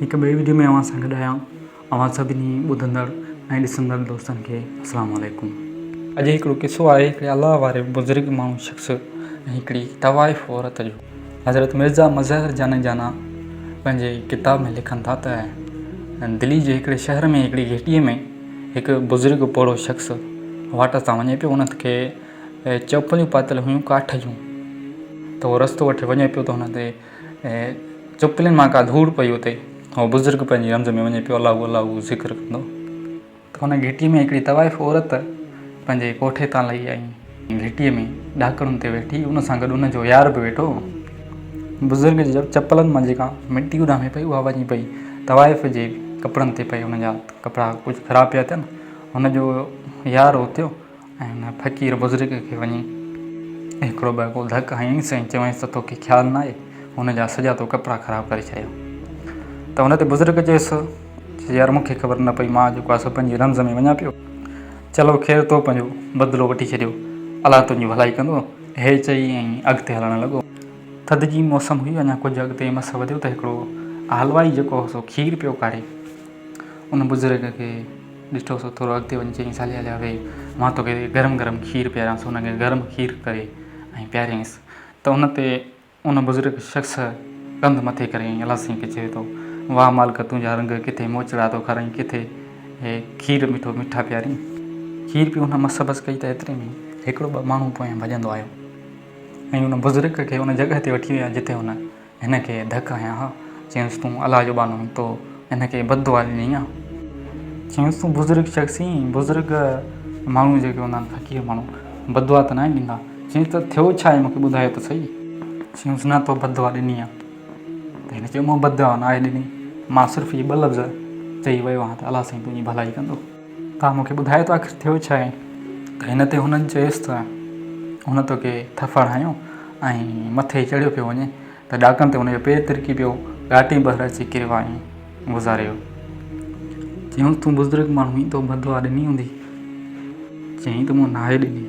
هڪ ٻئي وڊيو ۾ اوهان سان گڏ آهيان اوهان سڀني ٻڌندڙ ۽ ڏسندڙ دوستن کي السلام عليڪم. اڄ هڪڙو قصو آهي هڪڙي الله واري بزرگ ماڻهو شخص ۽ هڪڙي طوائف عورت جو. حضرت مرزا مظهر جاني جانا پنهنجي ڪتاب ۾ لکن ٿا ته دلي جي هڪڙي شهر ۾ هڪڙي گهٽيء ۾ هڪ بزرگ پوڙهو شخص واٽ تان وڃي پيو ان کي چپليون پاتل هيون ڪاٺ جون ته هو رستو وٺي وڃي پيو ته هن تي چپلين مان ڪا ڌوڙ پئي اتي هو بزرگ پنهنجي رمز ۾ وڃي پيو الله هو الله هو ذڪر ڪندو ته هن گهٽي ۾ هڪڙي طوائف عورت پنهنجي ڪوٺي تان لهي آئي گهٽيء ۾ ڏاڪڻن تي ويٺي ان سان گڏ ان جو يار به ويٺو هو. بزرگ جي چپلن مان جيڪا مٽي اڏامي پئي اها وڃي پئي طوائف جي ڪپڙن تي پئي ان جا ڪپڙا ڪجهه خراب پيا ٿين هن جو يار اٿيو ۽ هن فقير بزرگ کي وڃي هڪڙو ٻه ڪو ڌڪ هنيائينس ۽ چيائينس ته توکي خيال ناهي هن جا سڄا تو ڪپڙا خراب ڪري ڇڏيا ته هن تي بزرگ چيس يار مون کي خبر نه پئي مان جيڪو آهي سو پنهنجي رمز ۾ وڃان پيو چلو خير تو پنهنجو بدلو وٺي ڇڏيو الله تنهنجي ڀلائي ڪندو هي چئي ۽ اڳتي هلڻ لڳو ٿڌ جي موسم هئي اڃا ڪجهه اڳتي مس وڌيو ته هڪڙو حلوائي جيڪو هو سو کير پيو ڪاڙهي ان بزرگ کي ڏٺو سو ٿورو اڳتي وڃي چيائينس هلي هليا ويهه مان توکي گرم گرم کير پياريانس هن کي گرم کير ڪري ۽ پياريائينس ته ان تي ان بزرگ شخص ڪنڌ مٿي ڪري ۽ الله سائين کي چوي ٿو واهه مالڪ تنهنجا رنگ ڪٿي موچڙا ٿو کارائين ڪٿي هي کير مٺو مٺا پيارين. کير پي هن مس بس ڪئي ته ايتري ۾ هڪڙو ٻه ماڻهو پويان ڀڄندو آيو ۽ ان بزرگ کي ان جڳهه تي وٺي ويا جتي هن هن کي ڌڪ هنيا ها. چيائينس تون الله جو ٻانهو آهين تو هن کي بد دعا ڏني آ. چيائينس تون بزرگ شخص آهين بزرگ ماڻهو جيڪي هوندا آهن فقير ماڻهو بد دعا ته ناهن ڏيندا. چيائينس ته ٿيو ڇا آهي مون کي ٻڌايو ته سهي. چيائينس نه تو بد دعا ڏني آ. ته هن چيو مون بد دعا ناهي ڏني مان صرف اهي ٻه لفظ چئي ويو آهيان ته الله سائين تنهنجي ڀلائي ڪندو. توهان مون کي ٻڌايو ته آخر ٿيو ڇا آهي؟ ته هن تي هنن چيس ته هن توکي ٿڦڙ هنيو ۽ مٿي چڙهيو پيو وڃي ته ڏاڪڻ تي هن جو پير ترڪي پيو، ڳاٽي ٻهر اچي ڪريو ۽ گذاري ويو. چيائونس تون بزرگ ماڻهو آهين، تو بددعا ڏني هوندي. چيائين ته مون ناهي ڏني.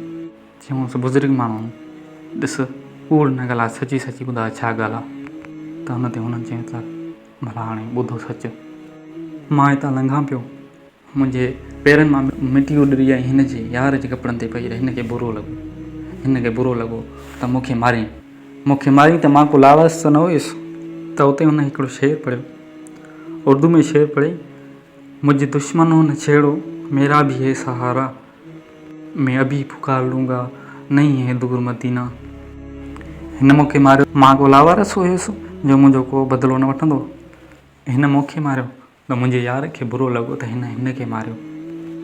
چيائونس بزرگ ماڻهو آهين، ڏس ڪوڙ نه ڳالهاء، سچي سچي ٻڌاء ڇا ڳالهه آهي؟ ته هن تي هنن چيو ته ڀلا هاڻي ٻڌو سچ. مان هتان لنگهان پيو، منهنجي پيرن مان مٽي اڏري ۽ هن جي يار جي ڪپڙن تي پئي ته هن کي برو لڳو. هن کي برو لڳو ته مون کي مارين. مون کي مارين ته مان ڪو لاوارث ته نه هيس. ته اتي هن هڪڙو شعر پڙهيو. اردو ۾ شعر پڙهي، مجهه دشمنو نه ڇيڙو، ميرا ڀي هي سهارا، مين ابهي پڪار لون گا، نهين هي دور مدينه. هن مون کي ماريو. مان ڪو لاوارث هيس جو منهنجو ڪو بدلو نه وٺندو. هن مون کي ماريو. ته منهنجي يار کي برو لڳو ته هن هن کي ماريو.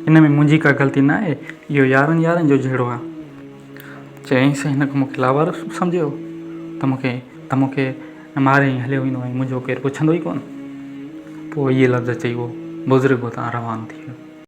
ان ۾ منهنجي ڪا غلطي نه آهي، اهو يارن يارن جو جهيڙو آهي. چيائينس هن کي مون کي لاوارث سمجهيو ته مون کي ته مون کي ماري ائين هليو ويندو ۽ منهنجو ڪير پڇندو ئي ڪونه. پوء اهي لفظ چئي اهو بزرگ اتان روانو ٿي ويو.